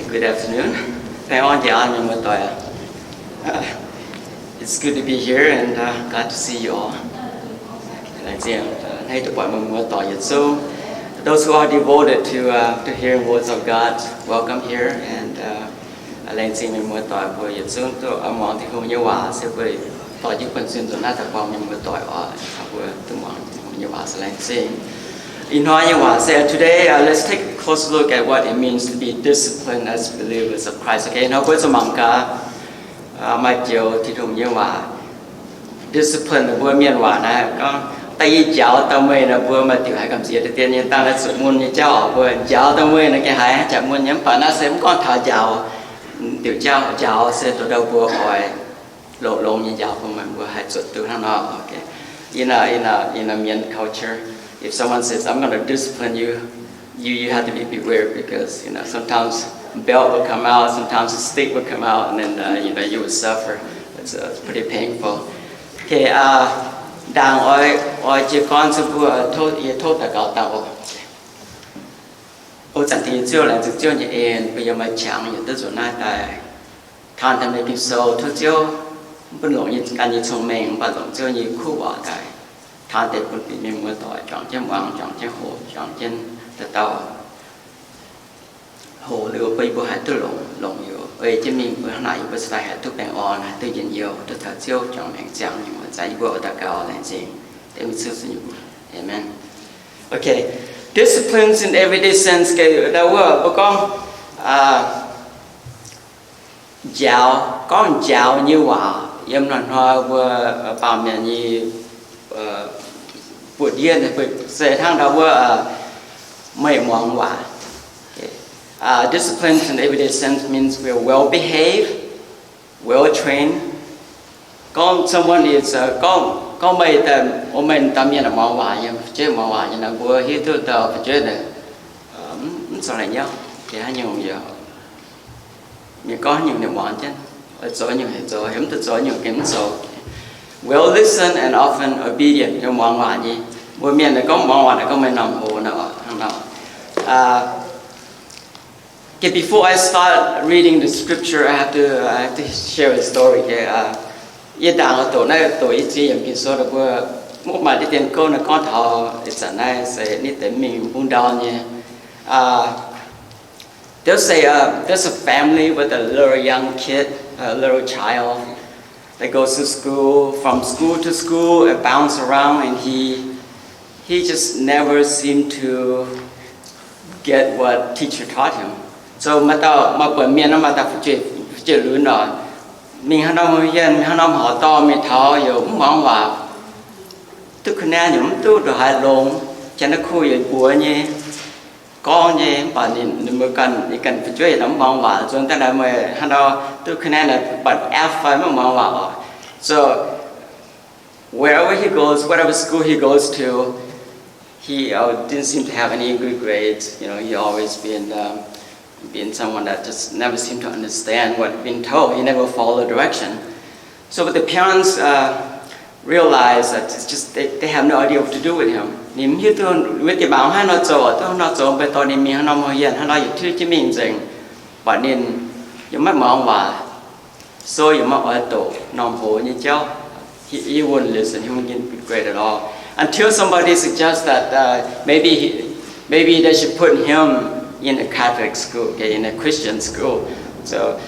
Good afternoon. Baengh orn njiec aqv mienh muoz-doic. It's good to be here and uh, glad to see you all. Laengz zingh hneiv duqv buatc mienh muoz-doic yietc zungv. Those who are devoted to uh, to hearing words of God, welcome here and uh, laengz zingh mienh muoz-doic mbuo yietc zungv duqv muangx Tin-Hungh nyei waac se mbuo dorh jienv buonv-sin nzuonx naaiv daaih buangh mienh muoz-doic oc. Mbuo duqv muangx Tin-Hungh nyei waac se laengz zingh. Ih hnoi nyei waac se today uh, let's take a closer look at what it means to be disciplined as believers of Christ. Okay, ih hnoi mbuo zuqc mangc gaax maaih joux Tin-Hungh nyei waac. Discipline mbuo mienh waac naaiv gorngv daaih yie njaaux dauh meih nor mbuo maaih diuc haiz gamh nziex deix dien nyei dangh naaiv zuqc mun nyei jauv oc. Mbuo njaaux dauh meih nor gengh haiz jaax mun nyei, mv baac naaiv se mv gorngv taux njaaux. Diuc jauv, njaaux se doix dauh mbuo oix longx, longx nyei njaaux bun meih mbuo haih zuotc duqv hnangv nor. In a, in a, in a Mien culture, if someone says, I'm gonna discipline you, you, you have to be beware because, you know, sometimes belt will come out, sometimes a stick will come out, and then uh, you know, you will suffer. It's uh, pretty painful. Okay, uh, ndaangc oix, oix jiez gorn se mbuo tov, yie tov daux gaux dangh oc. O zanc Diex Ziouv, laengz zingh Ziouv nyei en, mbuo yiem maaih qangx yietc duqv nzuonx naaiv daaih taan daaih meih Ging-Sou. Tov Ziouv bun longc yie ganh nyei cong-mengh, mv baac longc Ziouv nyei kuv waac daaih taan deix bun mienh muoz-doic juangc jienv muangx, juangc jienv hoqc, juangc jienv dauh dauh hoqc liuz bun yie mbuo haih duqv longx, longx youz ei jienv mingh. Mbuo hnangv naaic yie mbuo cingx daaih haih duqv baengh orn, haih duqv njien-youh, duqv taux Ziouv juangc maengc ziangx nyei muoz-zaaix. Yie mbuo oix daux gaux laengz zingh dengv meih Ziouv Yesu nyei mbuox. Amen. Okay, disciplines in everyday sense. Ga'ndauh wuov mbuo gorngv njaaux, gorngv njaaux nyei waac yiem hnoi-hnoi mbuo baamh mienh nyei buoz-ndiev se hnangv ndau wuov meih muangx waac. Disciplines in everyday sense means we are well behaved, well trained. Gorngv someone is, gorngv, gorngv meih, meih dauh mienh muangx waac nyei, fu'jueiv muangx waac nyei nor, mbuo hiuv duqv dauh fu'jueiv naaic mv zoux la'nyauv, haaix nyungc yaac, mienh gorngv haaix nyungc ninh muangx jienv, oix zoux haaix nyungc heuc zoux, heuc mv duqv zoux haaix nyungc gengh mv zoux. Well listened and often obedient, muangx waac nyei. Mbuo mienh naaic gorngv muangx waac naaic gorngv meih norm hoz nor, hnangv nor. Okay, before I start reading the scripture, I have to, I have to share a story. Okay, yie ndaangc oix doqc naaiv, doqc i ziex yiemc Ging-Sou daaih mbuo, mv maaih deix dien gouv naaiv gorngv taux ih zanc naaiv se ninh deix mingh mbungv ndau nyei. They'll say uh, there's a family with a little young kid, a little child that goes to school, from school to school and bounce around, and he he just never seemed to get what teacher taught him. So maaih dauh, maaih buonc mienh nor, maaih dauh fu'jueiv, fu'jueiv lunx nor, mingh haaix norm hien, mingh haaix norm haaix dorngx, mingh taux yaac mv muangx waac, duqv kuv naeqv yaac mv duqv ndongc haaix longx, janx naaiv kuh yaac mbuox nyei, gorngv nyei, mv baac ninh, ninh mbuo ganh, ninh ganh fu'jueiv nor mv muangx waac. Nzuonx daaih naaic meih haaix nor duqv kuv naeqv naaic, mv baac aeqv, fai mv muangx waac oc. So wherever he goes, whatever school he goes to, he uh, didn't seem to have any good grades. You know, he always been um, been someone that just never seemed to understand what been told. He never followed direction. So the parents uh, realized that it's just they, they have no idea what to do with him. Ninh mv hiuv duqv wuov deix mangc haaix nor zoux, duqv haaix nor zoux, mv baac dorh ninh mingh haaix norm haaix hien, haaix nor yietc tiv jienv mingh nzengc, mv baac ninh yaac maiv muangx waac. So yaac maiv oix doqc norm hoz nyei jauv. He, he wouldn't listen. He wouldn't get good grade at all. Until somebody suggests that uh, maybe he, maybe they should put him in a Catholic school, okay, in a Christian school. So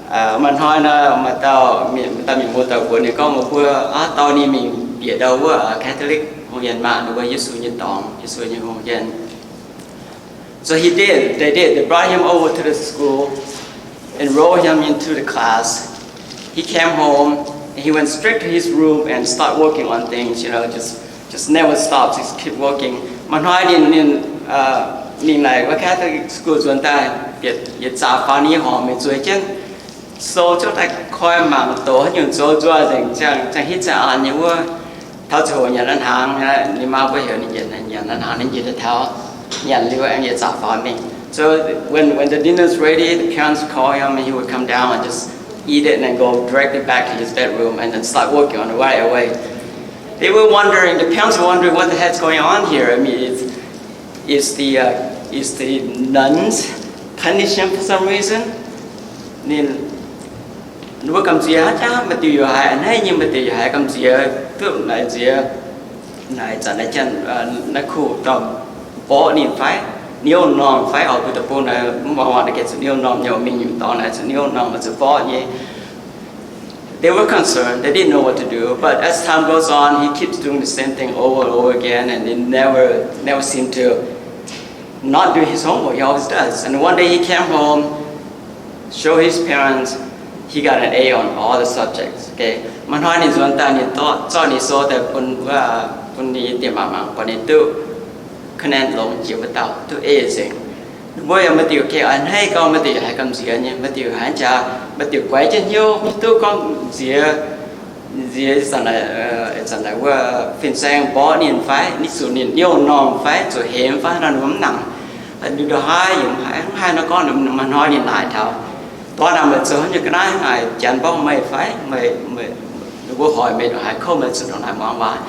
uh, maaih hnoi nor, maaih dauh mienh, maaih dauh mienh muoz-doic mbuox ninh gorngv, mbuo aav dorh ninh mingh bieqc ndau wuov Catholic hungh yien maah, ninh mbuo Yesu nyei dorngx, Yesu nyei hungh yien. So he did. They did. They brought him over to the school, enrolled him into the class. He came home and he went straight to his room and start working on things, you know, just just never stops, just keep working. Maaih hnoi ninh, ninh, ninh naaic wuov Catholic school nzuonx daaih, yietc zaah faaux ninh nyei horngc mingh zueiz jienv sou jienv daaih koi mangc doqc haaix nyungc zoux nzuonx nzengc, ziangh hitv ziangh aanx nyei wuov. Taux ziangh hoc nyanc aqv hnaangx, ninh maa mbuo heuc ninh nyanc, nyanc aqv hnaangx, ninh njiec daaih taux, nyanc liuz aengx yietc zaah faaux mingh. So when when the dinner's ready, the parents call him and he would come down and just eat it and then go directly back to his bedroom and then start working on it right away. They were wondering, the parents were wondering what the heck's going on here. I mean, it's, it's the uh, it's the nuns punish him for some reason, ninh, ninh mbuo gamh nziex haaix jaax, maaih diuh yaac haiz a'hneiv nyei, maaih diuh yaac haiz gamh nziex duqv naaic nziex, naaic zanc naaiv janx, naaiv kuv dorh mborqv ninh fai niouv normh fai, oix mbuo deic-bung naaiv mv baac naaiv gengh zuqc niouv normh nyei, mingh nyungc dorngx naaiv zuqc niouv normh, zuqc mborqv nyei. They were concerned. They didn't know what to do. But as time goes on, he keeps doing the same thing over and over again, and he never, never seemed to not do his homework. He always does. And one day he came home, show his parents, he got an A on all the subjects. Okay, maaih hnoi ninh nzuonx daaih, ninh zorqv ninh sou daaih bun, bun ninh diex maac mangc, buatc ninh duqv คะแนน longx jiex wuov dauh, duqv A nzengc. Ninh mbuo yaac maaih diuc gengh a'hneiv gorngv, maaih diuc haiz gamh nziex nyei, maaih diuc haiz jaax, maaih diuc guaix jienv hnyouv, duqv gorngv nziex, nziex zanc naaic wuov fin-saeng mborqv ninh fai, ninh zuqc ninh niouv normh fai, zuqc hemx fai, nor ninh mv nangc. Ninh ndongc haaix yaac mv haiz, mv haiz nor gorngv, maaih hnoi ninh naaic taux, dorh naaic meih zoux haaix nyungc ga'naaiv, naaic janx mborqv meih fai, meih, meih, ninh mbuo hoic meih ndongc haaix, kouv meih zuqc ndongc naaic muangx waac.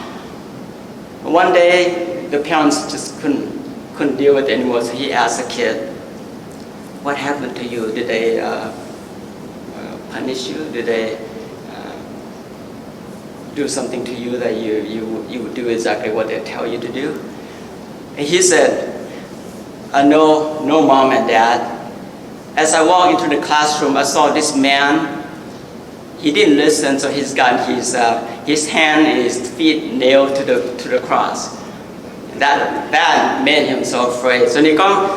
One day, the parents just couldn't, couldn't deal with it anymore, so he asked the kid, "What happened to you? Did they, uh, uh, punish you? Did they, uh, do something to you that you, you, you would do exactly what they tell you to do?" And he said, uh, "No, no, mom and dad. As I walked into the classroom, I saw this man. He didn't listen, so he's got his, uh, his hand and his feet nailed to the, to the cross. That, that made him so afraid." So ninh gorngv,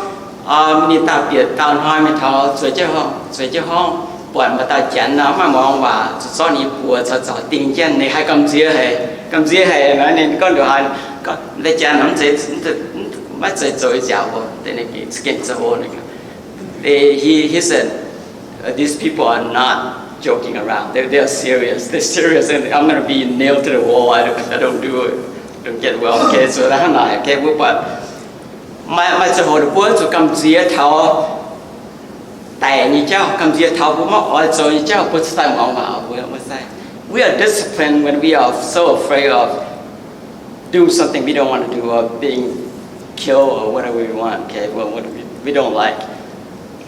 ninh daaih bieqc daauh hnoi mingh taux zueiz jienv horngh, zueiz jienv horngh, buatc maaih dauh janx nor, mv maaih muangx waac, zuqc zorqv ninh buoz caux zaux dingh jienv. Ninh haih gamh nziex haic, gamh nziex haic nor, ninh gorngv ndongc haaix, gorngv, Deix janx mv zeiz, maiv zeiz zoux ih nziaauc oc, deix ninh gengh zoux oc. They, he, he said, uh, "These people are not joking around. They, they are serious. They're serious. And I'm gonna be nailed to the wall. I don't, I don't do it. Don't get well." Okay, so hnangv naaic, okay, mbuo buatc maaih, maaih ziangh hoc ninh mbuo zuqc gamh nziex taux daic nyei jauv, gamh nziex taux mbuo maiv oix zoux nyei jauv, mbuo cingx daaih muangx waac, mbuo maiv zeiz. We are disciplined when we are so afraid of do something we don't want to do or being killed or whatever we want, okay? Well, what we, we don't like.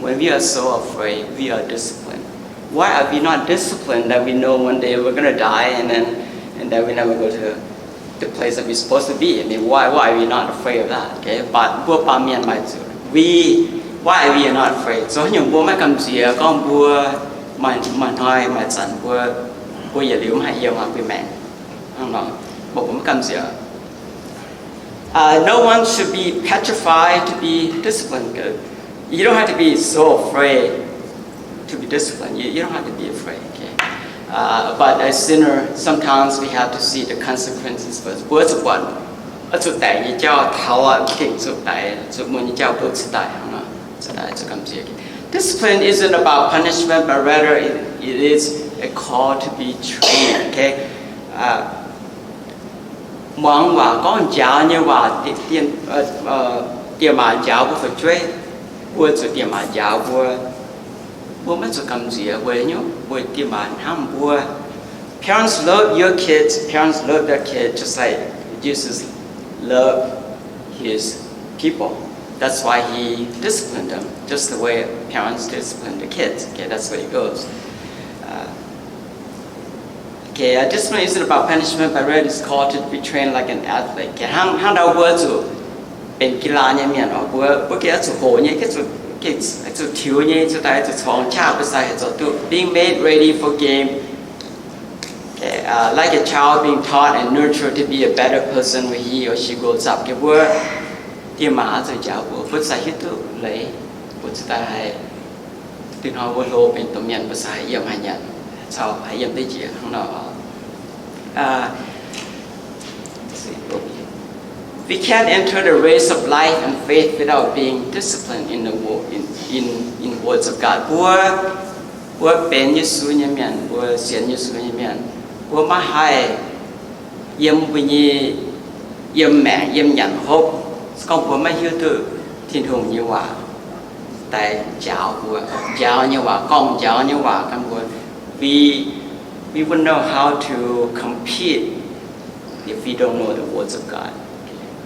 When we are so afraid, we are disciplined. Why are we not disciplined that we know one day we're gonna die and then, and then we never go to the place that we're supposed to be? I mean, why, why are we not afraid of that? Okay, but mbuo baamh mienh maaih zuqc, we, why are we not afraid? Zoux haaix nyungc mbuo maiv gamh nziex gorngv mbuo maaih, maaih hnoi maaih zanc mbuo, mbuo yietc liuz maiv haih yiem, mbuo maengc. Hnangv nor, mbuo maiv gamh nziex. Uh, no one should be petrified to be disciplined. You don't have to be so afraid to be disciplined. You, you don't have to be afraid, okay? Uh, but as sinner, sometimes we have to see the consequences first. Mbuo zuqc buatc, zuqc daic nyei jauv taux aqv, gengh zuqc daic, zuqc mun nyei jauv mbuo cingx daaih, zuqc daic, zuqc gamh nziex. Discipline isn't about punishment, but rather it, it is a call to be trained, okay? Uh, Muangx waac, gorngv njaaux nyei waac, diex maac njaaux mbuo fu'jueiv, mbuo zuqc diex maac njaaux mbuo. Mbuo maiv zuqc gamh nziex weic nyungc, weic diex maac hnamv mbuo. Parents love your kids, parents love their kids just like Jesus loved his people. That's why he disciplined them, just the way parents discipline the kids. Okay, that's the way it goes. Uh, Okay, uh, discipline isn't about punishment, but rather it's called to be trained like an athlete. Okay, hnangv, hnangv ndau mbuo zuqc benx กีฬา nyei mienh oc, mbuo, mbuo gengh zuqc hoqc nyei, gengh zuqc, gengh zuqc tiux nyei, zuqc daaih zuqc corngx qaqv, mbuo sai haic zoux duqv. Being made ready for game. Okay, uh, like a child being taught and nurtured to be a better person when he or she grows up. Okay, mbuo, diex maac zuqc njaaux mbuo, mbuo sai hiuv duqv leiz, mbuo zuqc daaih haih Dinh hnoi mbuo hlo benx domh mienh, mbuo sa haiz yiem haaix nyanc, cau haiz yiem deix njiec hnangv nor. Uh, we can't enter the race of life and faith without being disciplined in the wo- in, in, in words of God. Mbuo, mbuo benx Yesu nyei mienh, mbuo sienx Yesu nyei mienh, mbuo maiv haih yiem mbuo nyei, yiem maengc, yiem nyanc hopv, se gorngv mbuo maiv hiuv duqv Tin-Hungh nyei waac daaih njaaux mbuo, njaaux nyei waac, gorngv njaaux nyei waac gan mbuo. We, we wouldn't know how to compete if we don't know the words of God.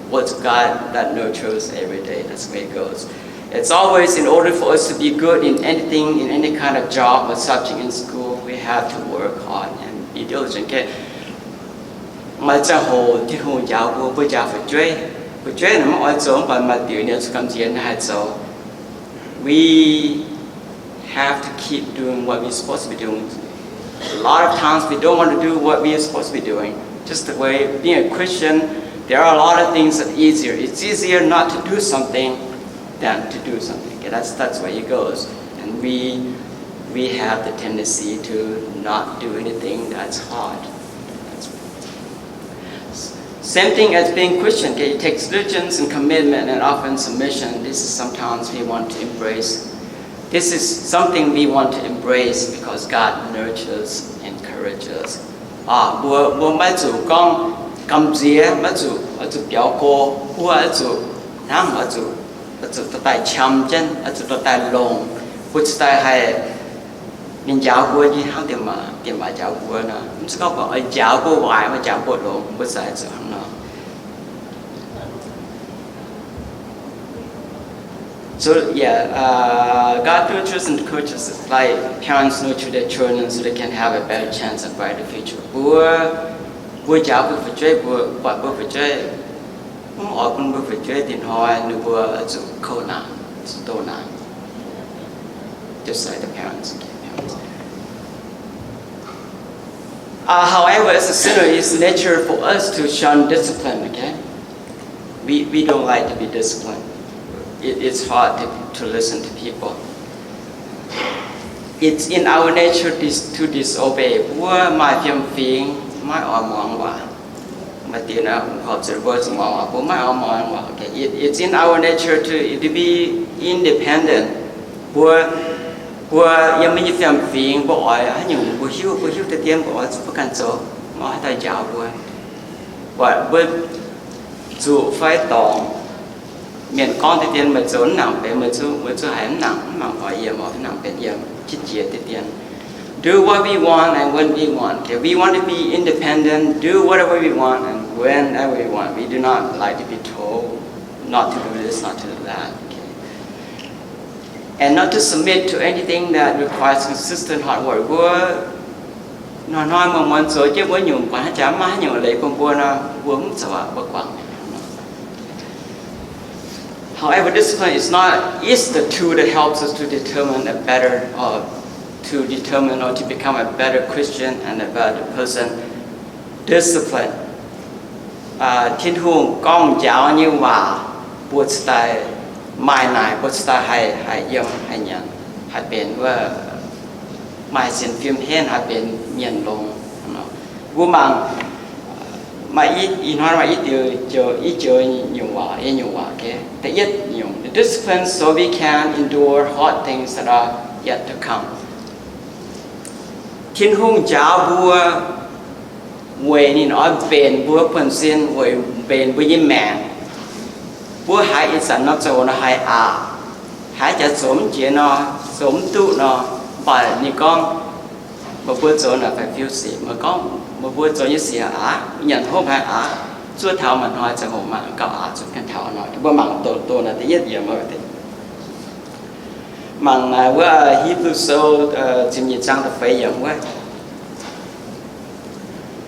Words of God that nurtures every day. That's the way it goes. It's always in order for us to be good in anything, in any kind of job or subject in school, we have to work hard and be diligent. Okay? Maaih ziangh hoc Tin-Hungh njaaux mbuo, mbuo njaaux fu'jueiv. Fu'jueiv naaic maiv oix zoux, mv baac maaih diuc ninh zuqc gamh nziex ninh haih zoux. We have to keep doing what we're supposed to be doing. A lot of times we don't want to do what we are supposed to be doing. Just the way being a Christian, there are a lot of things that are easier. It's easier not to do something than to do something. Okay, that's, that's the way it goes. And we, we have the tendency to not do anything that's hard. That's Same thing as being Christian, okay? It takes diligence and commitment and often submission. This is sometimes we want to embrace. This is something we want to embrace because God nurtures, encourages. Aa, mbuo, mbuo maiv zuqc gorngv gamh nziex, maiv zuqc, maiv zuqc biaux go, mbuo oix zuqc, hnangv oix zuqc, oix zuqc dorh daaih qam jienv, oix zuqc dorh daaih longc, mbuo cingx daaih haih ninh njaaux mbuo nyei hnangv diex maac, diex maac njaaux mbuo nor. Mv zeiz gorngv oix njaaux mbuo waaic, oix njaaux mbuo longx, mbuo za'gengh zuqc hnangv nor. So yeah, uh, God nurtures and coaches us like parents nurture their children so they can have a better chance and brighter future. Mbuo, mbuo njaaux mbuo fu'jueiv, mbuo buatc mbuo fu'jueiv, mv oix bun mbuo fu'jueiv dinh hnoi ninh mbuo zuqc kouv naanc, zuqc doh naanc. Just like the parents. Uh, however, as a sinner, it's nature for us to shun discipline, okay? We, we don't like to be disciplined. It, it's hard to, to listen to people. It's in our nature dis-, to disobey. Mbuo maaih fiem-fingx, maiv oix muangx waac. Maaih deix naaic, horpc zuqc mbuo zuqc muangx waac, mbuo maiv oix muangx waac. Okay, it, it's in our nature to, to be independent. Mbuo, mbuo yiem mbuo nyei fiem-fingx, mbuo oix haaix nyungc mbuo hiuv, mbuo hiuv deix dien mbuo oix zuqc mbuo ganh zoux, maiv oix haaix dauh njaaux mbuo. Buatc mbuo zuqc fai dorngc, mienh gorngv deix dien meih zoux mv nangc benx, meih zuqc, meih zuqc haiz mv nangc, mv nangc oix yiem, oix mv nangc benx yiem, qiex jiez deix dien. Do what we want and when we want. Okay, we want to be independent, do whatever we want and whenever we want. We do not like to be told not to do this, not to do that. Okay. And not to submit to anything that requires consistent hard work. Mbuo hnoi-hnoi muonz-muonz zoux jienv wuov nyungc, buatc haaix jaax maiv maaih haaix nyungc leiz bun mbuo nor, mbuo mv zoux aqv, mbuo guangc. However, discipline is not, is the tool that helps us to determine a better, or to determine or to become a better Christian and a better person. Discipline. Aa, Tin-Hungh gorngv njaaux nyei waac, mbuo cingx daaih maaih naaic, mbuo cingx daaih haih, haih yiem, haih nyanc, haih benx wuov, maaih sienx fim henv, haih benx mienh longx. Mbuo mangc, maaih i, ih hnoi maaih i joux, i joux nyungc waac, i nyungc waac, okay? Da'yietv nyungc, the discipline so we can endure hard things that are yet to come. Tin-Hungh njaaux mbuo weic ninh oix mbenc mbuo buonv-sin, weic mbenc mbuo nyei maengc. Mbuo haiz ih zanc nor zoux nor haih aqc, haiz jaax zoux mv jiex nor, zoux mv duqv nor, mv baac ninh gorngv, meih mbuo zoux naaic baeqc fiu sic, meih gorngv meih mbuo zoux nyei sic aqc, nyanc hopv haiz aqc, zuov taux maaih hnoi ziangh hoc mangc gauh aqc, zuov ganh taux hnoi. Mbuo mangc doqc doqc naaic da'yietv yiemc wuov deix. Mangc naaic wuov Hebrew Sou ziepc nyeic zaang da'feix yiemc wuov.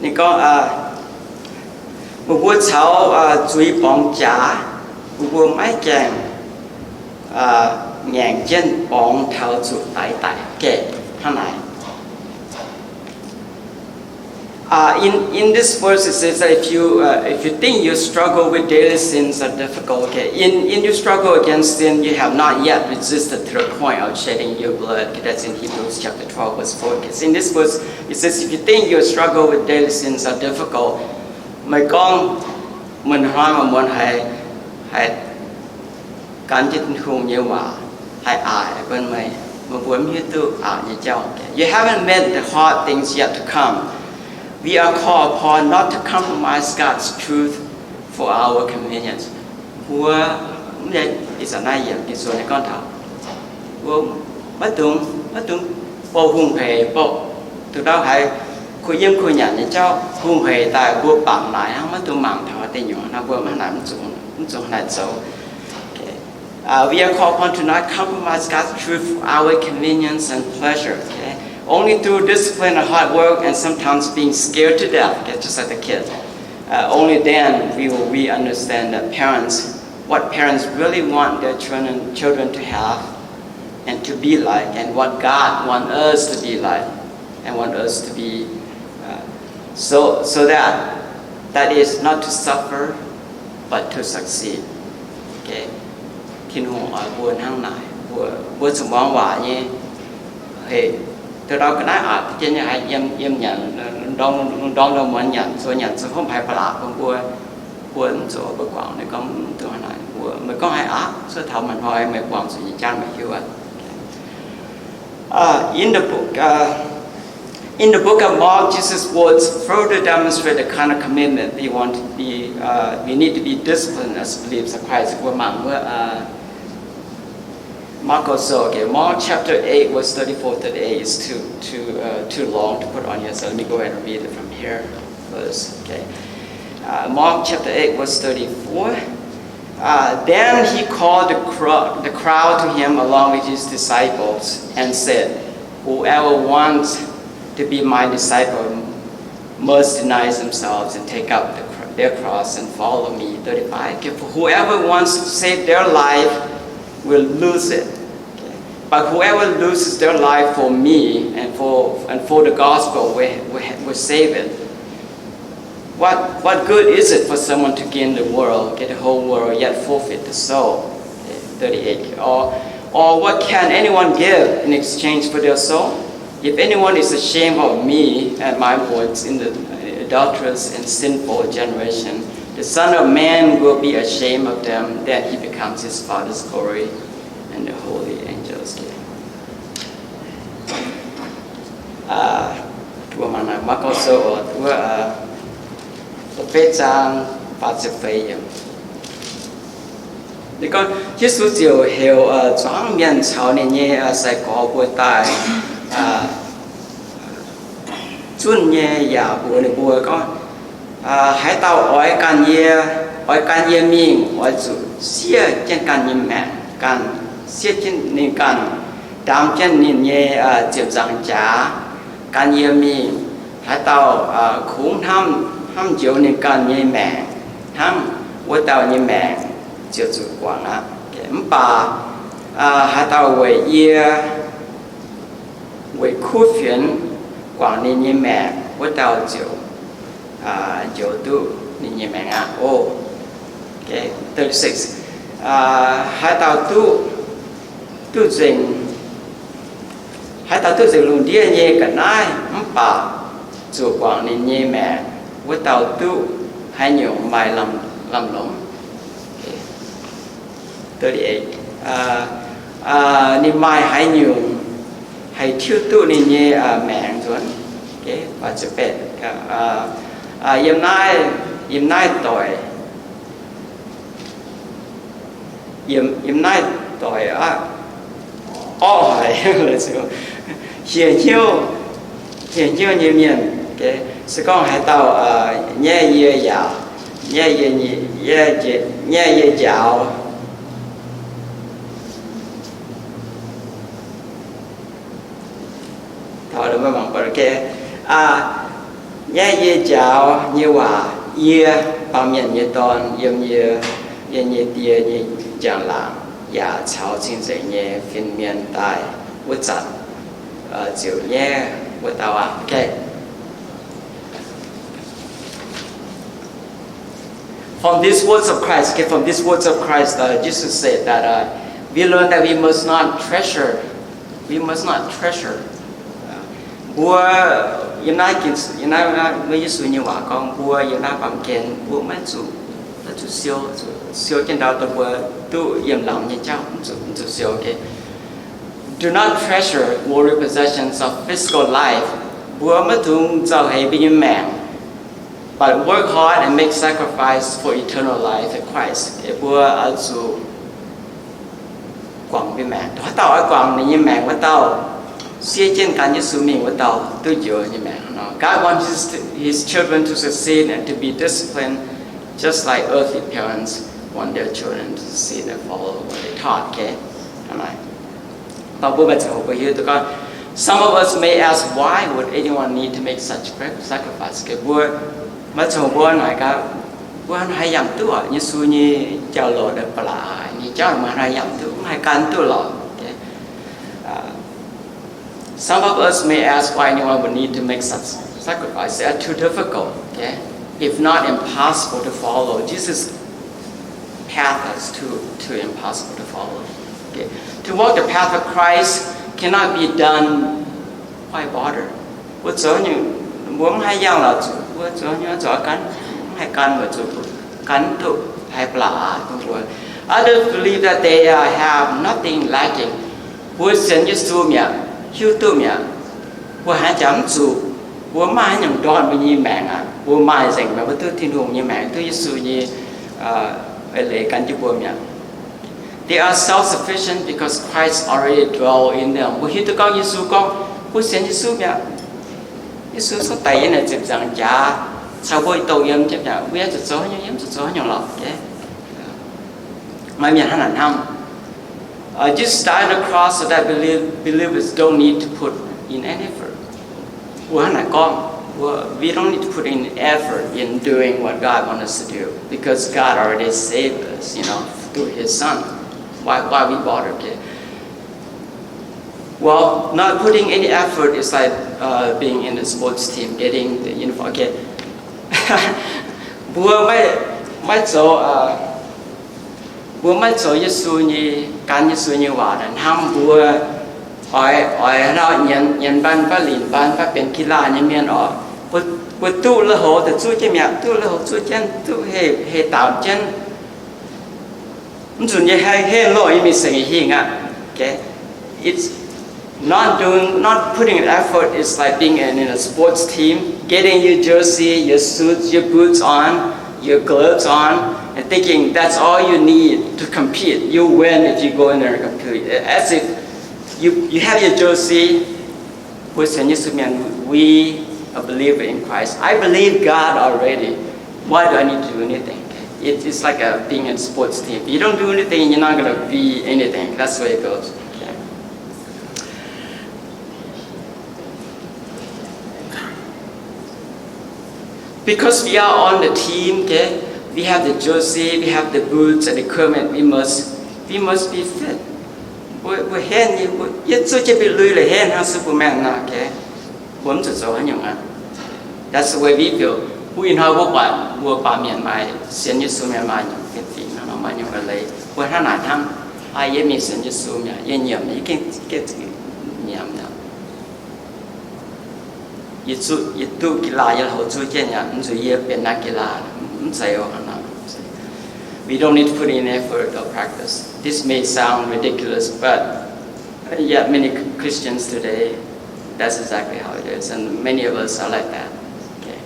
Ninh gorngv, meih mbuo caux zuiz borngz jaax, meih mbuo maiv gaengh ngaengc jienv borngz taux zuqc daix daic gaeqv hnangv naaic. Uh, in, in this verse, it says that if you, uh, if you think your struggle with daily sins are difficult, okay, in, in your struggle against sin, you have not yet resisted to the point of shedding your blood. Okay, that's in Hebrews chapter twelve, verse four. Okay, so in this verse, it says, if you think your struggle with daily sins are difficult, meih gorngv meih hnoi meih muonz haiz, haiz gan jienv Tin-Hungh nyei waac haih aqc bun meih, meih mbuo mv hiuv duqv aqc nyei jauv. You haven't met the hard things yet to come. We are called upon not to compromise God's truth for our convenience. Mbuo mv, ih zanc naaiv yiemc Ging-Sou nyei gorngv taux, mbuo maiv dungx, maiv dungx bouh hungh hec, bouh duqv ndau haiz kuh yiem kuh nyanc nyei jauv hungh hec daaih mbuo bangc naaic hnangv, maiv dungx mangc taux deic nyuoqc nor, mbuo maiv naaic mv zuqc, mv zuqc naaic zoux. Uh, we are called upon to not compromise God's truth for our convenience and pleasure. Okay? Only through discipline and hard work and sometimes being scared to death, okay, just like the kids, uh, only then we will we understand that parents, what parents really want their children, children to have and to be like, and what God wants us to be like and want us to be, uh, so, so that that is not to suffer, but to succeed. Okay. Tin-Hungh oix mbuo hnangv naaic, mbuo, mbuo zuqc muangx waac nyei. Hei, da'dauh ga'naaiv aqc, jienv nyei haiz yiem, yiem nyanc, ndorm, ndorm ndorm muonz nyanc, zuov nyanc, zuov hopv haiz ba'laqc bun mbuo, mbuo mv zoux, mbuo guangc ninh gorngv mv duqv hnangv naaic. Mbuo, meih gorngv haiz aqc, zuov taux maaih hnoi meih guangc zuqc nyei jangv meih hiuv aqv. Uh, in the book, uh, in the book of Mark, Jesus' words further demonstrate the kind of commitment we want to be, uh, we need to be disciplined as believers of Christ. Mbuo mangc wuov, uh, Mark also, okay, Mark chapter eight, verse thirty-four, thirty-eight is too, too, uh, too long to put on here, so let me go ahead and read it from here first, okay. Uh, Mark chapter eight, verse thirty-four. Uh, then he called the, cro- the crowd to him along with his disciples and said, "Whoever wants to be my disciple must deny themselves and take up the, cr- their cross and follow me." thirty-five. Okay, for whoever wants to save their life will lose it. Okay? But whoever loses their life for me and for, and for the gospel will, will, will save it. What, what good is it for someone to gain the world, get the whole world, yet forfeit the soul? Okay, thirty-eight. Or, or what can anyone give in exchange for their soul? If anyone is ashamed of me and my words in the adulterous and sinful generation, the Son of Man will be ashamed of them. Then he becomes his Father's glory and the holy angels. Okay. Uh, 读完了吗？告诉我，读，呃，第八章八十回。 Ninh gorngv, Yesu ziouc heuc, uh, zuangx mienh caux ninh nyei, uh, sai-gorx mbuo daaih, uh, zunh nyei yaac mbuox ninh mbuo gorngv, uh, haaix dauh oix gan yie, oix gan yie mingh, oix zuqc siev jienv ganh nyei maengc, ganh siev jienv ninh ganh, ndaam jienv ninh nyei, uh, ziepc nzaangc jaax, gan yie mingh. Haaix dauh, uh, kungx hnamv, hnamv njoux ninh ganh nyei maengc hnangv, wuov dauh nyei maengc ziouc zuqc guangc aqv. Mv baac, uh, haaix dauh weic yie, weic kuv fienx guangc ninh nyei maengc, wuov dauh ziouc, uh, njoux duqv ninh nyei maengc aqv. O, thirty-six. Uh, haaix dauh duqv, duqv nzengc, haaix dauh duqv nzengc lungh ndiev nyei ga'naaiv mv baac zuqc guangc ninh nyei maengc, wuov dauh duqv haaix nyungc maaih lamh, lamh longc. Thirty-eight. Uh, uh, ninh maaih haaix nyungc haih tiuv duqv ninh nyei, uh, maengc nzuonx? Okay, uh, uh, yiem naaiv, yiem naaiv doic, yiem, yiem naaiv doic aqv, orqv haic, hieh hnyouv, hieh hnyouv nyei mienh. Okay, se gorngv haaix dauh, uh, nyaiv yie yaac, nyaiv yie, nyaiv yie njaaux, nyaiv yie njaaux nyei waac, yie, Baamh Mienh nyei Dorn, yiem yie, yiem yie Die nyei njang-laangc, yaac caux cing-nzengc nyei fin-mienh daaih wuov zanc, uh, ziouc nyaiv wuov dauh aqv. Okay. From these words of Christ, okay, from these words of Christ, uh, Jesus said that, uh, we learn that we must not treasure, we must not treasure. Mbuo yiem naaiv, yiem naaiv, naaiv Yesu nyei waac gorngv mbuo yiem naaiv baamh gen mbuo maiv zuqc, maiv zuqc siou, zuqc siou jienv ndau dongh mbuo duqv yiem lamz nyei jauv, mv zuqc, mv zuqc siou. Okay. Do not treasure worldly possessions of physical life. Mbuo maiv dungx nzauh heix mbuo nyei maengc. But work hard and make sacrifice for eternal life in Christ. Mbuo oix zuqc guangc mbuo maengc. Haaix dauh oix guangc ninh nyei maengc wuov dauh, siev jienv gan Yesu mingh wuov dauh duqv njoux nyei maengc. God wants his, his children to succeed and to be disciplined just like earthly parents want their children to see and follow what they taught, okay? Hnangv naaic. Mv baac mbuo maaih ziangh hoc mbuo hiuv duqv gorngv, some of us may ask, why would anyone need to make such sacrifice? Okay, mbuo maaih ziangh hoc mbuo naaic gaax, mbuo haaix yangh duqv oc? Yesu nyei jauv-louc naaic ba'laqc haic, ninh jauv mbuo haaix yangh duqv, mv haih gan duqv lorqc. Okay. Uh, some of us may ask why anyone would need to make such sacrifice. They are too difficult, okay? If not impossible to follow, Jesus' path is too, too impossible to follow. Okay? To walk the path of Christ cannot be done. Why bother? Mbuo zoux nyungc, mbuo mv haih yangh lorqc, zuqc mbuo zoux nyungc zoux gan, mv haih gan, mbuo zuqc gan duqv haih ba'laqc bun mbuo. Others believe that they uh, have nothing lacking. Mbuo sienx Yesu mi'aqv, hiuv duqv mi'aqv, mbuo haaix jaax mv zuqc, mbuo mv maaih haaix nyungc ndortv mbuo nyei maengc aqv. Mbuo maaih nzengc, mbuo duqv Tin-Hungh nyei maengc, duqv Yesu nyei eix leiz gan jienv mbuo mi'aqv. They are self-sufficient because Christ already dwell in them. Mbuo hiuv duqv gorngv Yesu gorngv, mbuo sienx Yesu mi'aqv, Yesu zungv daic yiem naaic ziepc nzaangc jaax caux mbuo dongh yiem jienv mi'aqv. Mbuo yaac zuqc zoux haaix nyungc, yiem zuqc zoux haaix nyungc lorqc. Maaih mienh hnangv naaic hnamv. Uh, Jesus died on the cross so that believe, believers don't need to put in any effort. Mbuo hnangv naaic gorngv, mbuo, we don't need to put in effort in doing what God wants us to do because God already saved us, you know, through His Son. Why, why we bother? Okay. Well, not putting any effort is like uh, being in a sports team, getting the uniform. Okay. Mbuo maiv, maiv zoux, uh, mbuo maiv zoux Yesu nyei, gan Yesu nyei waac naaic hnangv mbuo oix, oix nor nyienz, nyienz mbaanh fai linc mbaanh fai benx กีฬา nyei mienh oc. Mbuo, mbuo duqv lui-houx daaih zuqv jienv mi'aqv, duqv lui-houx zuqv jienv, duqv heh, heh daaux jienv. Mv zuqc nyei heh, heh loh nyei mingh seix nyei hingh aqv. Okay? It's not doing, not putting an effort is like being in, in a sports team, getting your jersey, your suits, your boots on, your gloves on, and thinking that's all you need to compete. You win if you go in there and compete. As if you, you have your jersey, Mbuo sienx Yesu mienh, we a believer in Christ. I believe God already. Why do I need to do anything? It, it's like a, being in sports team. If you don't do anything, you're not gonna be anything. That's the way it goes. Okay. Because we are on the team, okay, we have the jersey, we have the boots and equipment, we must, we must be fit. Mbuo, mbuo henv nyei, mbuo yietc zuqc jienv bieqc lui la'henv hnangv se mbuo maengh nor, okay. Mbuo mv zuqc zoux haaix nyungc aqv. That's the way we feel. Mbuo ih hnoi mbuo buatc mbuo baamh mienh maaih sienx Yesu mienh maaih nyungc fih fingx hnangv nor, maaih nyungc eix leiz, mbuo hnangv naaic hnamv, aa, yie mingh sienx Yesu mi'aqv, yie nyiemc, yie gengh, gengh nyiemc aqv. Yie zuqc, yie duqv กีฬา, yie lui-houx zuqv jienv aqv, mv zuqc yie benx นักกีฬา, mv zeiz oc hnangv nor. We don't need to put in effort or practice. This may sound ridiculous, but yet many Christians today, that's exactly how it is, and many of us are like that. Okay.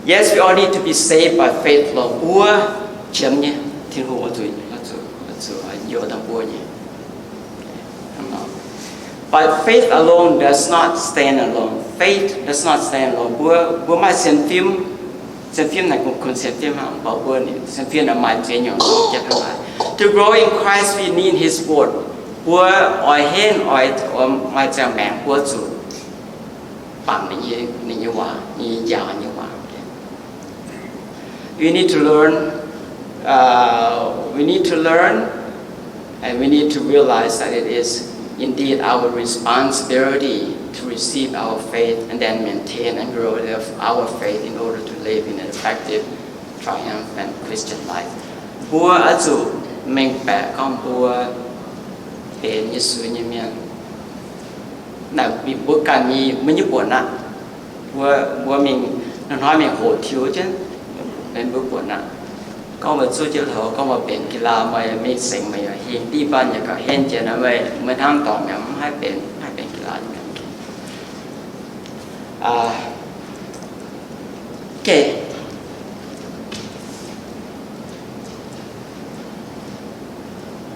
Yes, we all need to be saved by faith alone. Mbuo qiemx nyei, Tin-Hungh oix zuqc, oix zuqc, oix zuqc youz dangh mbuo nyei. But faith alone does not stand alone. Faith does not stand alone. Mbuo, mbuo maaih sienx fim, sienx fim naaic kungx, kungx sienx fim hnangv, mv baac mbuo sienx fim naaic maaih ziex nyungc jienv hnangv naaic. To grow in Christ, we need His word. Mbuo oix henv, oix, oix maaih ziangh maengc, mbuo zuqc bangc ninh nyei, ninh nyei waac, ninh nyei njaaux nyei waac. We need to learn, uh, we need to learn, and we need to realize that it is indeed our responsibility to receive our faith and then maintain and grow our faith in order to live in an effective, triumphant Christian life. Mbuo oix zuqc mengh baeqc gorngv mbuo benx Yesu nyei mienh. Naaic mbuo ganh nyei, maiv nyungc buonc aqv. Mbuo, mbuo mingh, hnoi-hnoi mingh hoqc tiux jienv, benx mbuo buonc aqv. Gorngv mbuo zuqv jienv hoc, gorngv mbuo benx กีฬา, meih mingh sengx meih yaac hingh, div banh yaac gauh henv jiex naaic, meih, meih hnamv dorngc mi'aqv, mv haih benx, mv haih benx กีฬา. Okay.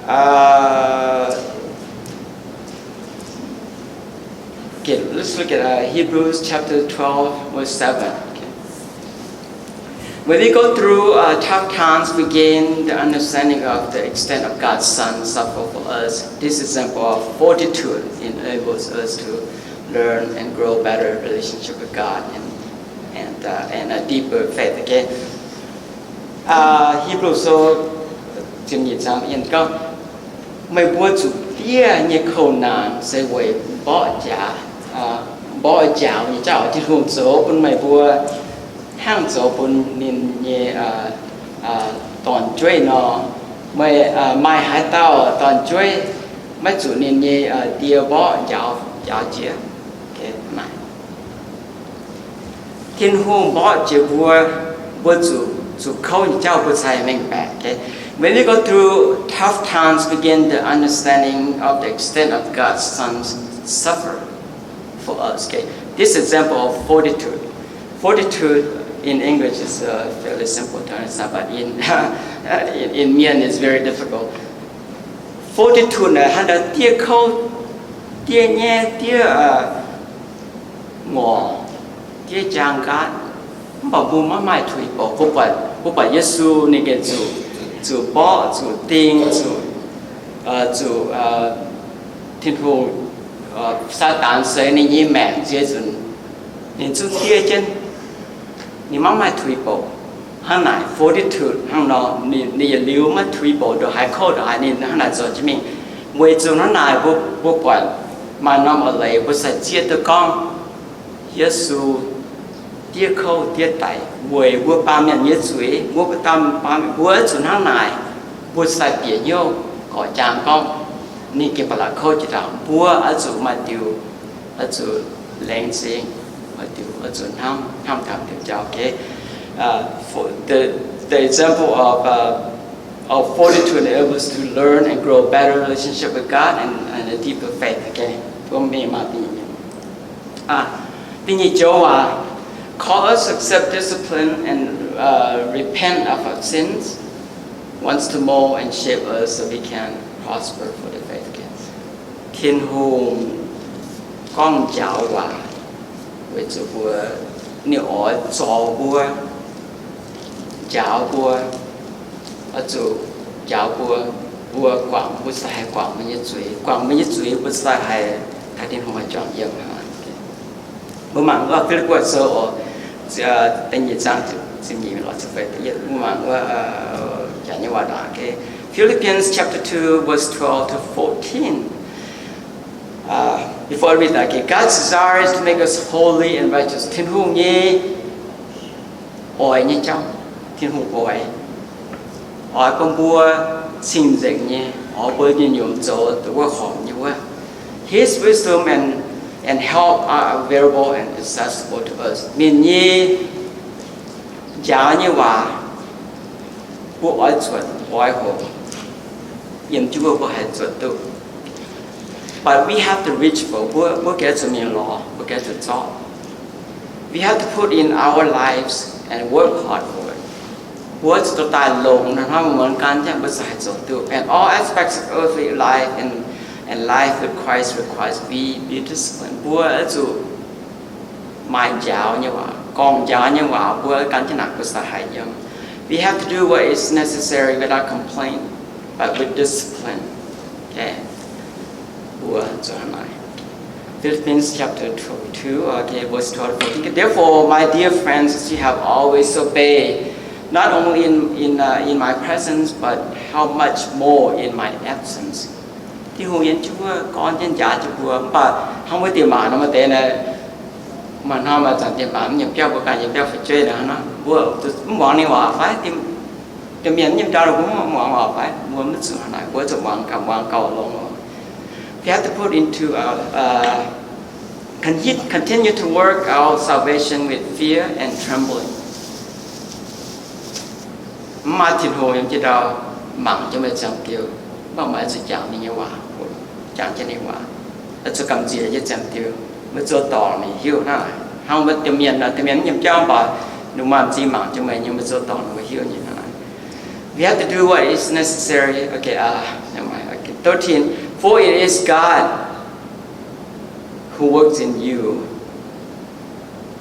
Uh, okay, let's look at uh, Hebrews chapter twelve, verse seven. Okay. When we go through uh, tough times, we gain the understanding of the extent of God's Son suffer for us. This example of fortitude enables us to learn and grow better relationship with God and and uh, and a deeper faith again. Uh, Hebrew so สิบเอ็ด 章 in ก็ meih mbuo zuqc diev nyei kouv naanc se weic mborqv njaaux, mborqv njaaux nyei jauv Tin-Hungh zoux bun meih mbuo, hnangv zoux bun ninh nyei dorn-jueiv nor. Meih maaih haaix dauh dorn-jueiv maiv zuqc ninh nyei die mborqv njaaux, njaaux jiex? Tin-Hungh mborqv jiex mbuo, mbuo zuqc, zuqc kouv nyei jauv mbuo cai mengh baeqc. Okay? When we go through tough times, we gain the understanding of the extent of God's Son's suffer for us. Okay? This example of fortitude. Fortitude in English is uh, fairly simple to understand, but in, in, in Mien it's very difficult. Fortitude naaic hnangv diev kouv, diev nyaiv, diev ngorc, diev jaang nqaatv, mv baac mbuo maiv maaih tuix bouc. Mbuo buatc, mbuo buatc Yesu ninh gengh zuqc, zuqc mborqv, zuqc ding, zuqc, zuqc Tin-Hungh, Saadaan seix ninh nyei maengc nziex nzunc, ninh zungv diev jienv. Ninh maiv maaih tuix bouc. Hnangv naaic fortitude hnangv nor, ninh yietc liuz maiv tuix bouc, ndongc haaix kouv ndongc haaix ninh hnangv naaic zoux jienv mingh. Weic zuqc hnangv naaic mbuo, mbuo buatc maaih norm a'leiz mbuo sai zieqv duqv gorngv Yesu diev kouv diev daic weic mbuo baamh mienh nyei zuiz. Mbuo, mbuo zuqc hnangv naaic, mbuo sai bieqc hnyouv gorqv-jaang gorngv ninh gengh ba'laqc kouv jiex ndaangc. Mbuo oix zuqc maaih diuc, oix zuqc laengz zingh, maaih diuc oix zuqc hnamv, hnamv taux diuc jauv. Okay, the example of of fortitude enables us to learn and grow better relationship with God and and a deeper faith. Okay, 第二章 waac, call us to accept discipline and uh, repent of our sins once to more and shape us so we can prosper for the faith. Okay, Tin-Hungh gorngv njaaux waac weic zuqc mbuo, ninh oix zorc mbuo, njaaux mbuo, oix zuqc njaaux mbuo, mbuo guangc, mbuo cingx daaih haih guangc mbuo nyei zuiz. Guangc mbuo nyei zuiz mbuo cingx daaih haih taux Tin-Hungh haih juangc yiem. Mbuo mangc wuov Fi^lipv^pie Sou oc, da'nyeic zaang ziepc nyeic lorz ziepc feix, mbuo mangc wuov jaax nyei waac ndaangc. Philippians chapter two, verse twelve to fourteen. Before I read that, okay, God's desire is to make us holy and righteous. Tin-Hungh nyei oix nyei jauv, Tin-Hungh oix, oix bun mbuo cing-nzengc nyei, oix mbuo nyei nyomc zoux dongh wuov horpc nyei wuov. His wisdom and and help are available and accessible to us. Ninh nyei njaaux nyei waac mbuo oix zuotc, oix hoqc, yiem jienv mbuo, mbuo haih zuotc duqv. But we have to reach for, mbuo, mbuo gengh zuqc mingh lorz, mbuo gengh zuqc zorqv. We have to put in our lives and work hard for it. Mbuo zuqc dorh daaih longc nor, hnangv mbuo muonz gan jienv mbuo ziouc haih zoux duqv. And all aspects of earthly life and and life with Christ requires we be disciplined. Mbuo oix zuqc maaih njaaux nyei waac, gorngv njaaux nyei waac, mbuo gan jienv naaic mbuo ziouc haih yiem. We have to do what is necessary without complaint, but with discipline. Okay, mbuo zuqc hnangv naaic. Philippians chapter two, okay, verse twelve to fourteen. Therefore, my dear friends, as you have always obeyed, not only in in uh, in my presence, but how much more in my absence. Tin-Hungh yiem jienv mbuo, gorngv jienv njaaux jienv mbuo. Mv baac hnangv wuov deix mangc nor, maaih deix naaic, maaih hnoi maaih zanc deix mangc mv nyiemc biauv, mbuo ganh yiem biauv fu'jueiv nor, mbuo mv muangx ninh waac fai? Domh mienh mv nyiemc biauv, mbuo mv muangx waac fai? Mbuo mv zuqc hnangv naaic, mbuo zuqc muangx gaax, muangx gauh longx. We have to put into our, uh, continue to work out salvation with fear and trembling. Mv maaih Tin-Hungh yiem jienv ndau mangc jienv meih ziangh diuh, mv baac meih oix zuqc jangx ninh nyei waac, jangx jienv ninh waac, oix zuqc gamh nziex nyei ziangh diuh. Meih zoux dorngc ninh hiuv hnangv naaic. Hnangv wuov domh mienh, domh mienh mv nyiemc biauv, mv baac ninh maaih m'zing mangc jienv meih nyei, meih zoux dorngc ninh hiuv nyei hnangv naaic. We have to do what is necessary. Okay, uh, never mind. Okay, thirteen. For it is God who works in you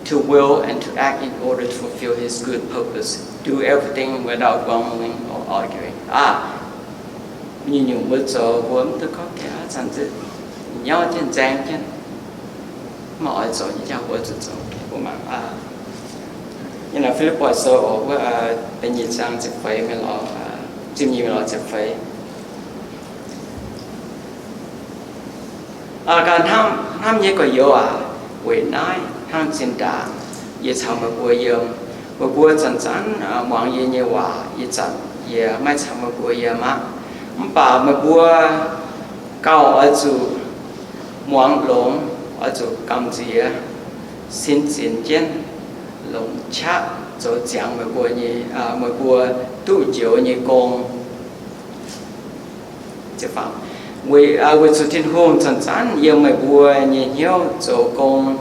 to will and to act in order to fulfill his good purpose. Do everything without grumbling or arguing. Aa, nyungc-nyungc mbuo zoux mbuo mv duqv gorngv gaax, zanc-zanc nyauv jienv nzaeng jienv, mv maaih oix zoux nyei jauv mbuo zuqc zoux. Mbuo mangc aa, nyei naaic Fi^lipv^poi Sou wuov da'nyeic zaang ziepc feix mingh lorz, ziepc nyeic mingh lorz ziepc feix. Aa, ganh hnamv, hnamv nyei gorx-youz aac, weic naaiv hnangv zinh ndaangc yie caux meih mbuo yiem. Meih mbuo zanc-zanc muangx yie nyei waac, ih zanc yie maiv caux meih mbuo yiem aqv. Mv baac meih mbuo gauh oix zuqc muangx longx, oix zuqc gamh nziex, sin zinx jienv, longc qaqv zoux ziangx meih mbuo nyei, meih mbuo duqv njoux nyei gong. Weic zuqc Tin-Hungh zanc-zanc yiem meih mbuo nyei hnyouv zoux gong,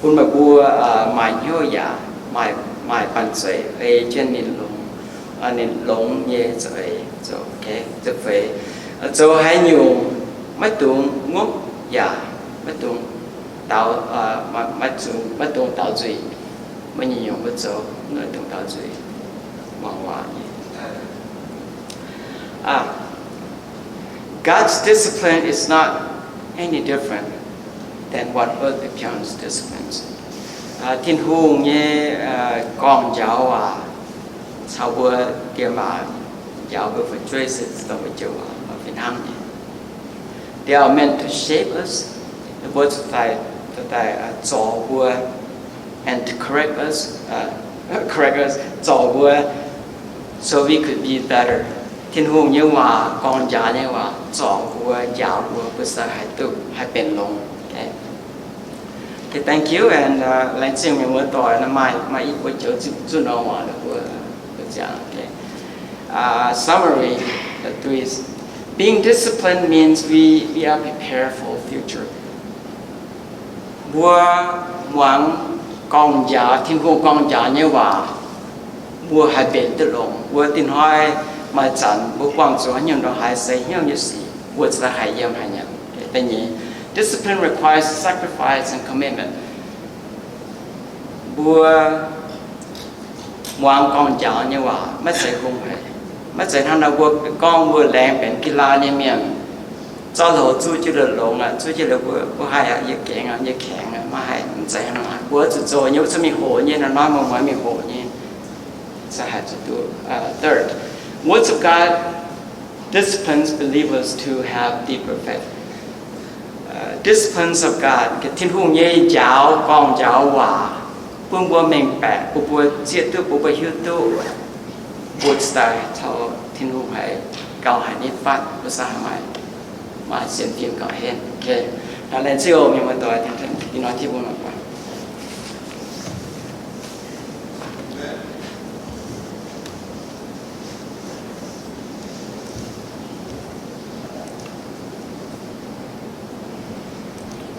bun meih mbuo maaih hnyouv yaac maaih banh zeic ei jienv ninh longx, ninh longx nyei za'eix. Zoux zoux haaix nyungc maiv dungx ngopv yaac maiv dungx daux, maiv dungx daux nzuih. Maiv nyungc-nyungc mbuo zoux maiv dungx daux nzuih, muangx waac nyei. God's discipline is not any different than what earthly parents' disciplines. Tin-Hungh nyei gorngv-njaaux waac caux mbuo diex maac njaaux mbuo fu'jueiv se dongh mbuo joux waac fih hnangv nyei. They are meant to shape us, mbuo zuqc daaih zorc mbuo, and to correct us, correct us, zorc mbuo, so we could be better. Tin-Hungh nyei waac, gorngv-njaaux nyei waac, zorc mbuo, njaaux mbuo, mbuo se haih duqv, haih benx longx. Okay, thank you, and laengz zingh mienh muoz-doic, maaih, maaih i buo joux zuqc norm waac mbuo, mbuo ziangx. Summary, being disciplined means we, we are prepared for future. Mbuo muangx gorngv-njaaux, Tin-Hungh gorngv-njaaux nyei waac, mbuo haih mbenc duqv longx. Mbuo dinh hnoi maaih zanc mbuo buangh zuqc haaix nyungc ndongc haaix se hnyouv nyei sic, mbuo ziouc haih yiem haic nyei. Da'nyeic, discipline requires sacrifice and commitment. Mbuo muangx gorngv-njaaux nyei waac maiv zeiz hungh haic. Maiv zeiz hnangv nor mbuo gorngv mbuo laengz benx ga'laa nyei mienh, zorqv loz zuqv jienv liuz longx aqv, zuqv jienv liuz mbuo, mbuo haih aqv, yie gengx aqv, yie kaengx aqv, maiv haih. Mv zeiz hnangv nor. Mbuo zuqc zoux nyei, mbuo zuqc mingh hoqc nyei, hnangv nor mbuo maiv mingh hoqc nyei, se haih zuqc duqv. Third, words of God disciplines believers to have deeper faith. Disciplines of God, Tin-Hungh nyei njaaux, gorngv-njaaux waac, bun mbuo mengh baeqc, bun mbuo zieqv duqv, bun mbuo hiuv duqv, mbuo ziouc daaih caux Tin-Hungh haih gauh haic nyei fatv, mbuo ziouc haih maaih, maaih sienx fim gauh henv. Laengz zingh oc mienh muoz-doic, dingh hnoi Tin-Hungh